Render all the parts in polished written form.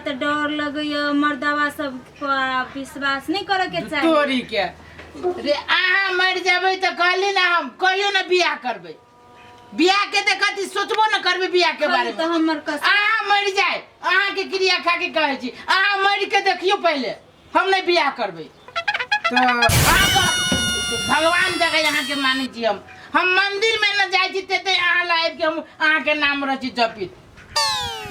तऽ डर लगैया मर्दवा सब पर विश्वास नहि करऽ के चाही। तोरी के रे, अहाँ मरि जेबै तऽ कहली ना हम कहियो ना बियाह करबै। बियाह के तऽ कथी सोचबो ना करबै बियाह के बारे तऽ में। हमर कसम। अहाँ मरि जाए, अहाँ के क्रिया खा के कहै छी, अहाँ मरि के देखियौ पहिले, हम नहीं बियाह करबै। तऽ अहाँ भगवान जगह अहाँ के मानै छी हम। हम मंदिर में न जाइ छी तेते अहाँ ला आबि के हम अहाँ के नाम रहै छी जपित।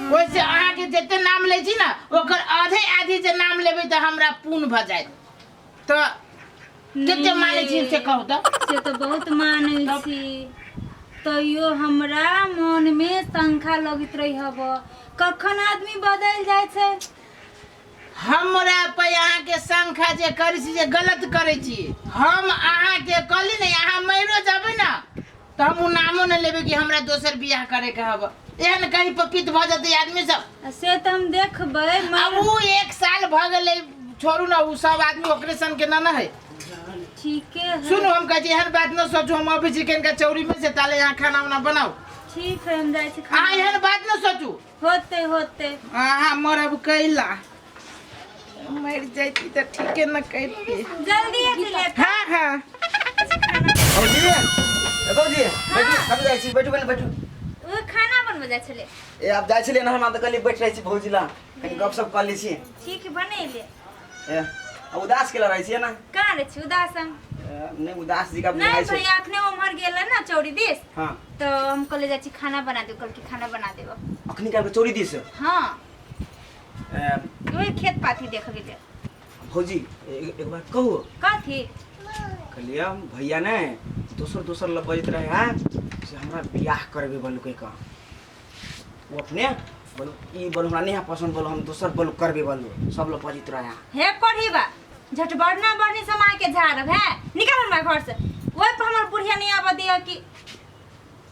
ओहिसे अहाँ के जते नाम लै छी ना ओकर आधे आधी जे नाम लेबै तऽ हमरा पुण्य भऽ जायत। तऽ कते मानै छी से कहू तऽ। से तऽ बहुत मानै छी, तैयो हमरा मन में शंका लगैत रही हब, कखन आदमी बदलि जाइ छै। हमरा पे अहाँ के शंका जे करै छी जे गलत करै छी। हम अहाँ के कहली ने अहाँ मरियो जेबै ना तऽ हम उ नामो नहि लेबै कि हमरा दोसर बियाह करे के हब। एहन कहीं पपीत भऽ जेतै आदमी सब। आ से तऽ हम देखबै। अब उ 1 साल भऽ गेलै, छोड़ू ना, उ सब आदमी ओकरे सन के ना ना है। ठीके है। सुनू, हम कहै छी एहन बात न सोचू, हम अबै छी कनिका चौरी में से, ताले यहाँ खाना उना बनाउ। ठीक है, हम जाइ छी खाना। अहाँ एहन बात न सोचू। होते होते। अहाँ मरब कैला, मरि जैती तऽ ठीके न करिती। जल्दी अथी ले। हाँ हाँ। भौजी, ए भौजी, बैठू, कतऽ जाइ छी? बैठू कनि, बैठू। ओ खाना बनबै जाइ छलै। ए आब जाइ छलियै ने हम, तऽ कहलियै बैठ रहै छी भौजी लग, कनि गपशप कऽ लै छी। ठीक बनेले। ए आ उदास केला रहै छियै ने? कहाँ रहै छी उदास हम? ए, नहि उदास जी का नहीं बुझाइ छै। भैया अखने उम्हर गेल ना चौरी दिस। हाँ। तो हम कहले जाइ छी खाना बना देब, कहलकै खाना बना देब। अखनी काल के चौरी दिस? हाँ। ए, ओही खेत पाती देख गेलै। भौजी, एक बात कहू? कथी? कहलियै भैया ने दोसर दोसर लग बजैत रहे हैं से हमरा बियाह करबे बोलू कहि कऽ। ओ अपने बोलू ई बोलू हमरा नहीं है पसंद, बोलू हम दोसर बोलू करबे बोलू, सब लोग बजैत रहे हैं। हे पढ़ीबा झट बढ़ना बढ़नी समा के झाड़ब है, निकाल हमरा घर से। ओहि पर हमर बुढ़िया नहीं आबऽ दिया कि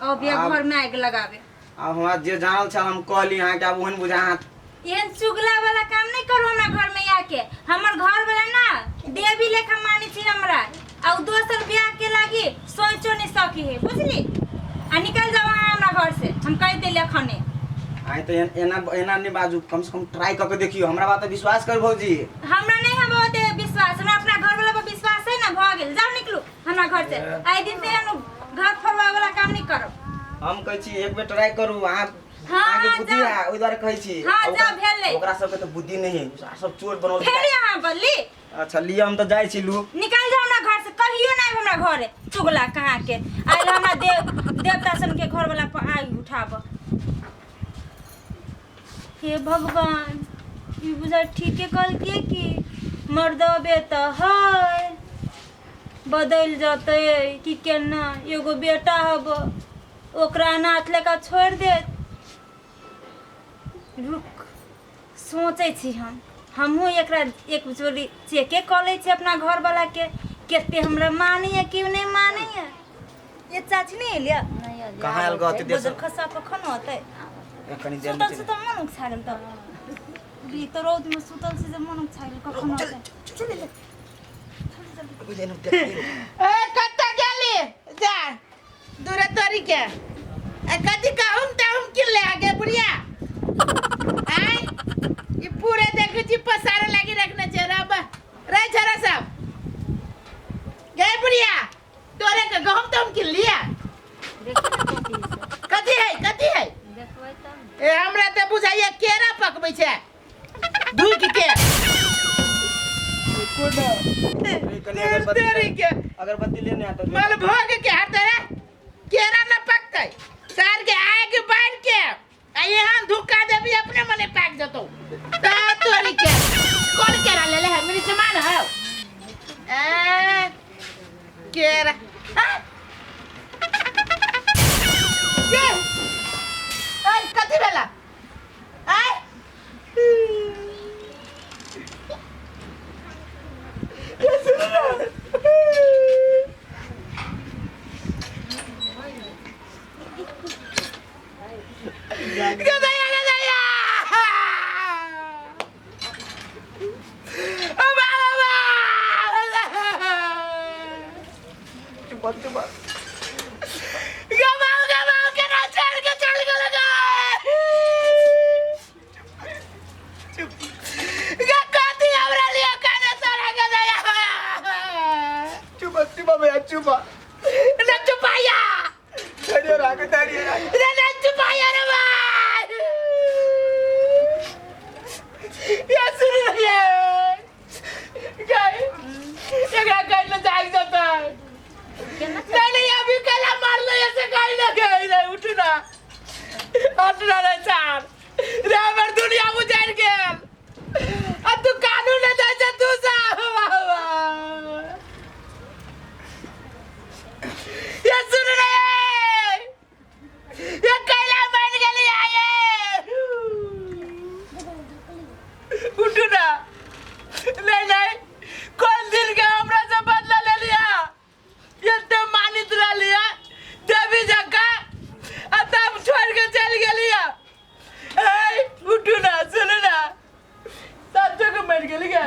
अब या घर में आगि लगावे। आब हमरा जे जानल छल हम कहली अहाँके, आब ओहन बुझा अहाँ एहन चुगला वाला काम नहीं करू हमरा घर में आके। हमर घर वाला ना देवी लेखा मानै छी हमरा, आ उ दोसर बियाह के लागी सोचो नहीं सकी है, बुझली? आ निकल जाओ अहाँ हमरा घर से, हम कह देली अखने। आइ तऽ एना एना नहीं बाजू, कम से कम ट्राई कऽ के देखियौ, हमरा बात पर विश्वास कर भौजी। हमरा नहीं है बहुत विश्वास, हमरा अपना घर वाला पर विश्वास है ना, भऽ गेल। जाओ निकलू हमरा घर से, आइ दिन से एहन घर फोड़वा वाला काम नहीं करब। हम कहै छी एक बेर ट्राई करू अहाँ। हाँ, अहाँके हाँ, बुद्धि जाओ। है ओहि दुआरे कहै छी। हाँ, आ जाओ, भेल लै। ओकरा सबके तऽ बुद्धि नहीं है, ओ सब चोर बनल फेर यहाँ बदली। अच्छा लिअ, हम तऽ जाइ छी, लू। निकल जाओ हमरा घर से, कहियो ना आबि हमरा घरे। चुगला कहाँ के आयल हमरा देवता सन के घर वाला पर आगि उठाब। हे भगवान, ई बुझा ठीके कहलकै कि मर्दबे तऽ है बदलि जतै कि केना। एगो बेटा हब, ओकरा अनाथ लेखा छोड़ि देत। रुक, सोचै छी हम, हमहूँ एकरा एक जोड़ी चेके कऽ लै छी अपना घरवला के, कते हमरा मानैया कि नहि मानैया। ये चाची नहि एलियै? कहाँ आयल गो अते देर से? बजर खसा कखन होतै? ए, कनी देर में सुतल चलि। सुतल मन उकसा गेल तऽ ई तऽ रौद में सुतल छी जे मन उकसा गेल, कखन होतै? चलि ले। बुझे नहि देखियै। ए कतऽ गेली? जा दूरे तोरी के। ए कथी गहुम तहुम किन ले आगे बुढ़िया? आय ई पूरे देखै छी पसारे लागी रखने छै। रब रे छोरा सब गे बुढ़िया, तोरे के गहुम तहुम किन लिया? कथी है, कथी है? देखबै तब। ए हमरा तऽ बुझाइया केरा पकबै छै धुकि के। कनी अगरबत्ती तोरी के। अगरबत्ती लेने आता। मलभोग के हटे रे, केरा न पकतै, सार के आगि बारि के आ यहाँ धुक्का देबी अपने मने पाकि जेतौ। ता तोरी के कोन केरा लेले है? मेरी सामान है ए केरा। हाँ? के? ए, कथी भेला? आय? गदैया गदैया। हट ना रे सार रे, हमर दुनिया उजड़ गेल आ तू कानून ने दै छै तू साहब। ये सुन रे, ये कैला बन गेली आये। उठू ना। नहीं नहीं, कौन दिन के हमरा से बदला ले लिया? एते मानित रहलिया देवी जका आ तब छोड़ के चल गेलिया। ए उठू ना, सुनू ना, साचो के मर गेली क्या?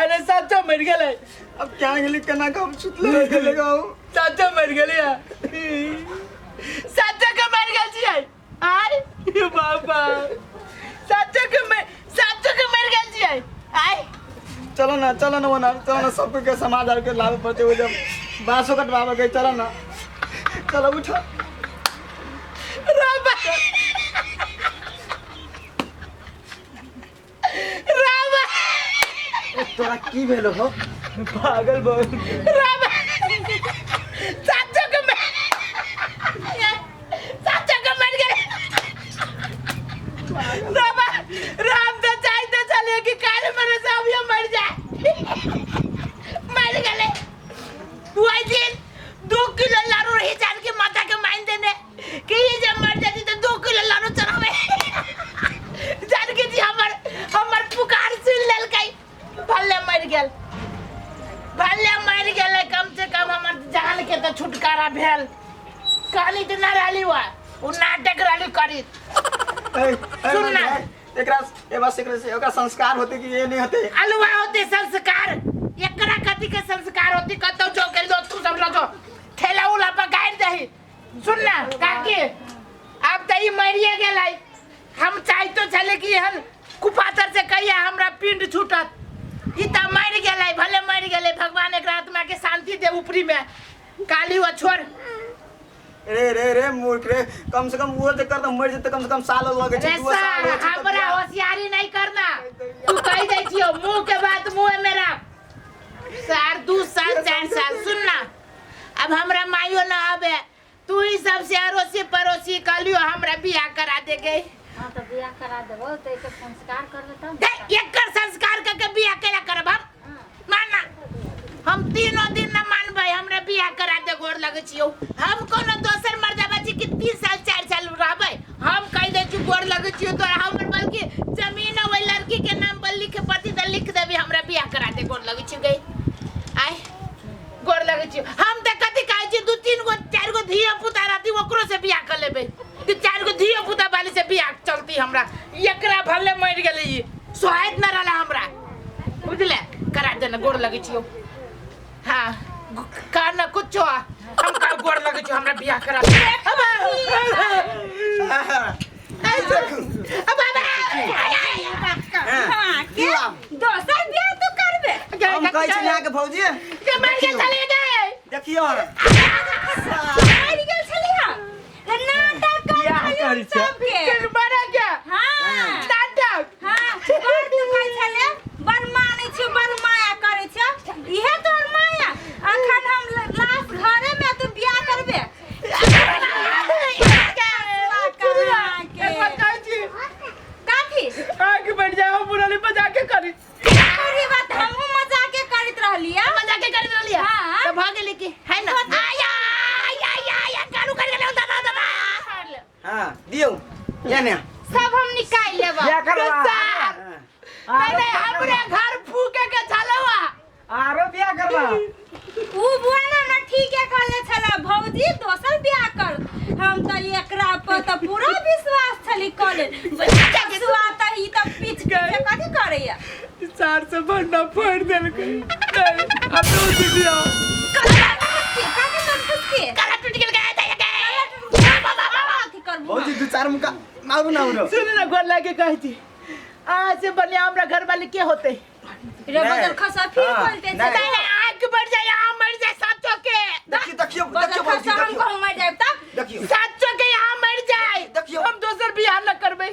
अरे साचो मर गेलै। अब क्या गेली केना के हम सुतले रह गेलै गाँव। साचो मर गेलिया, साचो के मर गेल छियै। आय बाबा, साचो के मर, साचो के मर गेल छियै। आय चलो ना, चलो ना वना, चलो ना, सब के समाज आर के लाभ पड़ते हो जब बांसो कटवावे के। चलो ना, चलो उठो। राम राम, तोरा की भेलो हो? पागल बहुत। राम, साचो के मर, साचो के मर गेल। राम राम तो चाहते चले कि काल मरे से अभी मर जाए, मर गए। वही दिन 2 किलो लाडू रही जान के माता के मान देने कि ये जब मर जाती तो 2 किलो लाडू चढ़ावे। जान के जी हमर हमर पुकार सुन लेलकै, भले मर गेल, भले मर गेलै, कम से कम हमर जान के तो छुटकारा भेल। कहानी तो ना रहली हुआ, उ नाटक रहली करी। ए, सुन ना। एकरा ए बस एकरा से ओकरा संस्कार होते कि ये नहीं होते? अलुआ होते संस्कार, एकरा कथी के संस्कार होती? कतौ जो गेल दो तू सब जो ठेला उला पर गाड़ दही। सुन ना काकी, अब त ई मरिए गेलै। हम चाहतो छले कि एहन कुपातर से कहिया हमरा पिंड छूटत, ई त मरि गेलै, भले मरि गेलै, भगवान एकरा आत्मा के शांति दे ऊपरी में। काली वो छोड़ रे रे रे मूर्ख रे, कम से कम वो तो कर तो मर जेते, कम से कम साल लगे छै, रे 2 साल सार, होइ छै तब हमरा बियाह। होशियारी नहीं करना। तू कह दै छियो मुंह के बात मुंह में रख। सार 2 साल 4 साल सुन ना, अब हमरा माइयो ना आवे, तू ही सबसे अड़ोसी पड़ोसी कहलियो हमरा बियाह करा दे गई। हाँ तो बियाह करा देबो तो एकर संस्कार करबे तब। दे एकर संस्कार करके बियाह केला करब हम? ना ना, हम तीनों दिन न मानबै, हमरा बियाह करा दे, गोर लगै छियौ। हम कोनो दोसर मर्दाबा छी कि 3 साल 4 साल रहबै? हम कहि दै छी गोर लगै छियौ तोरा, हमर बल्कि जमीन ओहि लड़की के नाम पर लिखे पड़ती तऽ लिख देबी, हमरा बियाह करा दे, गोर लगै छियौ गई। आय गोर लगै छियौ। हम तऽ कथी कहै छी, 2 3 गो 4 गो धिया पुता रहती ओकरो से बियाह कर लेबै, 2 4 गो धिया पुता वाली से बियाह चलती हमरा। एकरा भले मरि गेलै ई, सोहाइत न रहला हमरा, बुझले? करा देना, गोर लगै छियौ। हाँ का ना कुछ हम का गोर लगै छियौ, हमरा बियाह करा दे। अब अब हाँ के दोसर बियाह तू करबे? हम कहै छी अहाँके भौजी के मर गेल छलै गे। देखियौ मरि गेल छली हँ? नाटक कर बियाह करै छै। सबके। के मरा क्या? हाँ नाटक। हाँ, बड़ तू कहै छले बड़ मानै छियौ, बड़ माया करै छियौ, इहे तोहर माया? अखन हम लाश घरे में तू बियाह करबे? एक बात कहै छी, काथी? आँख बढ़ जाए हम मुरली बजा के करी। अरे बात हमहूँ मजाके करैत रहलियै। मजाक के करी रहलियै। हाँ। तो भऽ गेलै की है ना? आया आया आया कानू कर गेलै दादा दादा। हां दियौ या ने सब हम निकालि लेब। बियाह करबा? सार नहीं नहीं, हमरे घर फूके के छलवा। आरो बियाह करबा? उ बुआ ना ना ठीके कहले छला भौजी दोसर बियाह कर। हम त एकरा पर त पूरा विश्वास छली कले सुआ त ई त पीछ पीछे कथी करैया? सार से भंडा फोड़ देलकै। नहीं अब तो उठ गया। काके तन फुसके गला टूट गेल गए गए। अथी करबू? भौजी 2 4 मुका मारू ना उरो। सुन ना, गोर लागे कहै छी, आज से बढ़िया हमरा घर वाले के होते? रे बदल खसा फिर हाँ, बोलते नहीं। छै। नहीं नहीं, आँख बढ़ जाए, यहाँ मर जाए साचो के। देखियो देखियो बदल देखियो भौजी खसा हम देखियो कहूँ मर जाएब तब। देखियो साचो के यहाँ मर जाए। देखियो। हम दोसर बियाह न करबै,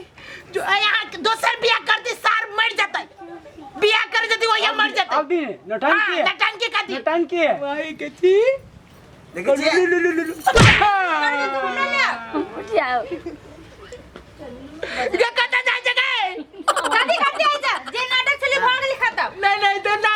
जो यहाँ दोसर बियाह करती सार मर जतै, बियाह कर जती वही मर जतै। अब दिन नौटंकी है। हाँ, नौटंकी कथी? नौटंकी है। भाई कथी? देखै छियै? करबे तू हमरा ले उठ जाओ। गे कतऽ जाइ छै गे? कथी करते आइ जा जे नाटक छलै भऽ गेलै खतम। नहीं नहीं तो ना।